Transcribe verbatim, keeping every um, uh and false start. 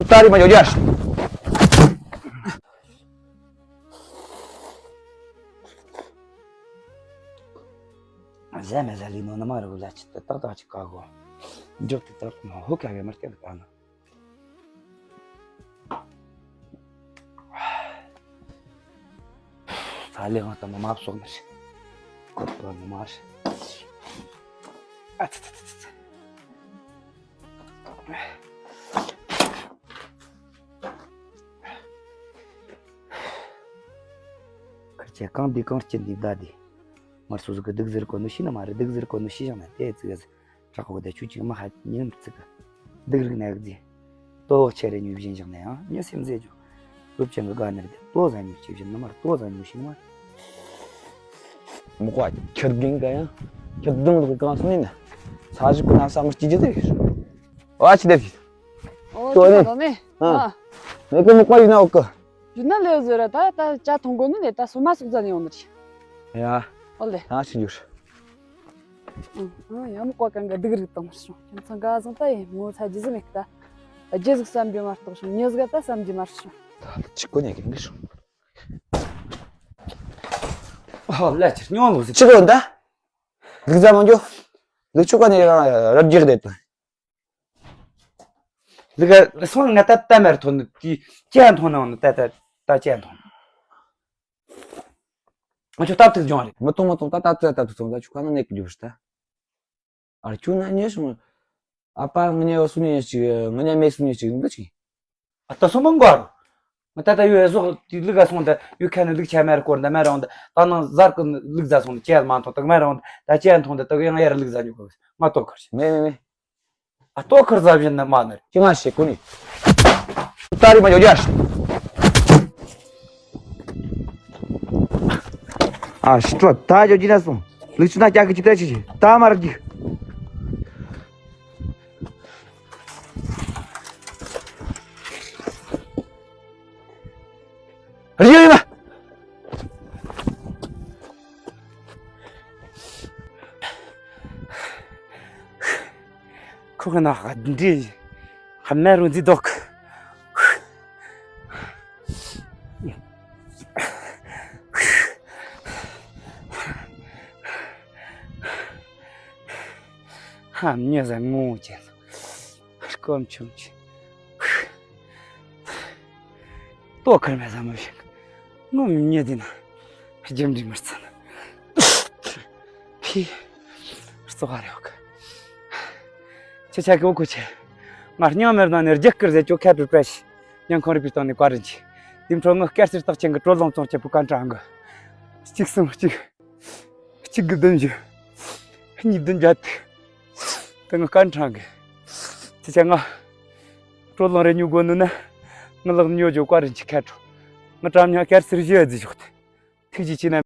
ད་རེས་མ་ཡོད་ཡ། ཟས་མེད་ཟ་ལི་ནོ་ནི་མ་རུ་ལ་ཅི་ཏག་ཏག་ཅིག་ཀ་གོ། འཇོག་ཏི་ཏག་ནོ་ཧོ་ཀ་གེ་མར་ཏེ་ཀ་ནོ། ད་ལེ་ཧང་ད་མ་མ་བསོག་ནི་རེད། ཁོ་ཏོ་ནི་མ་རེད། ཨ་ཚ་ཚ་ཚ་ཚ། ཁར་ཆེ་གང་འདི་གང་སྐྱིད་འདི་བདའ་འདི། མར་སོ་སོ་གི་སྡུག་ཟེར་གོ་ནོ་ཤི་ན་མ་རེད། སྡུག་ཟེར་གོ་ནོ་ཤི་བཞག་ན་དེ་ཙི་གེ་ཟེར། དྲག་པོ་དེ་ཆུ་ཅིག་མ་ཧ་ཉིན་ཙི་གི། སྡུག་རིག་ནག་རྫི། ལྟོ་ཆེ་རེ་ཉུ་བཞིན་བཞག་ན་ཡང་ཉི་སེམས་ཟེར་རྒྱུ། སློབ་ཆེན་གི་དགའ་ནར་དེ་ལྟོ་ཟ་ཉུ་ཆེ་བཞིན་ན་མར་ལྟོ་ཟ་ཉུ་ཤི་ན་མ། མོ་ཀ་ཁྱེར་གིན་ག་ཡང་། ཁྱེར་དུང་ལོག་གི་གང་སོང་ནི་ན། ས་ཞིག་གི་ན་ས་མར་སྐྱིད་ཀྱི་དེ་རེད། ཨ་ཅི་དེ་བཞིན། ཨོ་ཅོ་ནི། ཨ། མེ་ཀི་མོ་ཀ་ཡིན་ན་ཨོ་ཀི། ཡུལ་ན་ལེའུ་ཟེར་ར་ད་ད་ཅ་ཐོང་གོ་ནི་ནས་ད་སོ་མ་སུག་ཟ་ནས་ཡོང་ནི་རེད། ཡ། ཨོ་ལེ། ད་ཕྱིན་རྒྱུ་རེད། ཨང་ཨང་ཡ་མོ་ཀོ་གང་ག་སྡུག་རིག་བཏང་མར་བྱུང་། ཁྱིམ་ཚང་ག་ཟང་ད་ཡིན་མོ་ཚ་རྒྱུ་ཟིག་མེད་ཀི་ད། རྒྱུ་ཟིག་བསམ་རྒྱུ་མ་གཏོགས་བྱུང་། མྱི་ཟིག་ད་བསམ་རྒྱུ་མ་བྱུང་། ད་ལ་ཅི་གོ་ཉེ་གན་གི་བྱུང་། ཨོ་ལ་ཅི་སྙོང་ལོ་ཟིག་ཅི་གོ་ད། ལུག་ཟ་མ་འགྱོ། ལུག་ཆུ་ཀ་ནས་ར་རྒྱག་བསྡད་དང་། ལུག་ག་སོང་ང་ད་ད་མར་ཐོན་ནི་དེ་ཅན་ཐོན་ནང་ནི་ད་ད་ད་ཅན་ཐོན། ང་ཆོ་སྟབས་ཐིག་སྦྱོང་རེད། མི་གཏོང་མི་གཏོང་ད་ད་ད་ད་དུ་སོང་ད་ཆུ་ཁ་ན་ནས་ཀི་རྒྱུ་རེད་ད། ཨར་ཁྱོད་ན་ཉེ་སོང་། ཨ་ཕ་ང་ཉེ་བ་སུ་ཉེ་ཅིག་ང་ཉེ་མེད་སུ་ཉེ་ཅིག་འདི་ཅིག་ཨ་ད་སོང་མ་འགོར། ང་ད་ད་ཡོད་ཟོག་དེ་ལུག་ག་སོང་ད་ཡོད་ཁ་ནས་ལུག་ཆ་མར་སྐོར་ད་མར་རང་ད་ད་ནང་ཟར་གི་ལུག་ཟ་སོང་ད་ཅན་མ་ཐོན་ད་མར་རང་ད་ཅན་ཐོན་ད་ད་ཡང་ཡར་ལུག་ཟ་ཉོ་གི་ང་ལྟོ་ཁར་ཞིག་མེད་མེད་མེད། ཨ་ལྟོ་ཁར་ཟ་བཞིན་ན་མ་ནར། ཅི་ང་ཞིག་ཀུ་ནི། ཏ་རི་མ་ཡོད་ཡ། ཨ་ཤི་ཏོ་ད་ཡོད་ཀྱི་ན་སོང་། ལུག་ཆུ་ན་ཀྱག་གི་ཅི་ཏ་ཆི་ཆི་ད་མར་རྒྱུག་རིག་ཡོད་ན། ཁོ་གི་ན་འདྲི། ཧ་མ་རུ་འཛི་དོག་ཧ་མྱི་ཟ་ངོ་ཅན། སྐོམ་ཆུང་ཆེ། ལྟོ་ཁར་མེད་ཟ་མ་བཞིན། ངོ་མི་ཉེ་དེ་ན། རྒྱུ་འབྲས་མི་རྩ་ན། ཕི། རྩོ་ག་རེ་ཡོད་གི། ཁྱེད་ཆ་གི་འུ་ཁུ་ཆེ། ང་སྙིང་མེར་ནང་ནས་རྒྱུ་སྐར་ཟེར་ཅོ་ཁ་པི་པ་ཤི། ཉང་ཁོང་རིག་པའི་སྟེང་ནས་བཀའ་དྲིན་ཆེ། དེ་འཕྲོ་ངི་སྐར་སེར་རྟགས་ཅན་གི་དྲོད་རླངས་ཚོང་ཆེ་བུ་ཀན་ཀྲང་གི། གཅིག་གསུམ་གཅིག་གཅིག་དགུ་བདུན་བཞི། གཉིས་བདུན་བརྒྱད་དེ། དེ་ངི་ཀན་ཀྲང་གི། ཅི་བྱ་ང་། དྲོད་རླངས་རེ་ཉོ་དགོས་ནི་ན། ངི་ལག་ཉོ་རྒྱུ་བཀའ་དྲིན་ཆེ་ཁ་དྲོ། ངི་གྲམ་ཉག་སྐར་སེར་བཞི་ཨ་ཟི་ཞོག་དེ། ཐུགས་རྗེ་ཆེ་ན།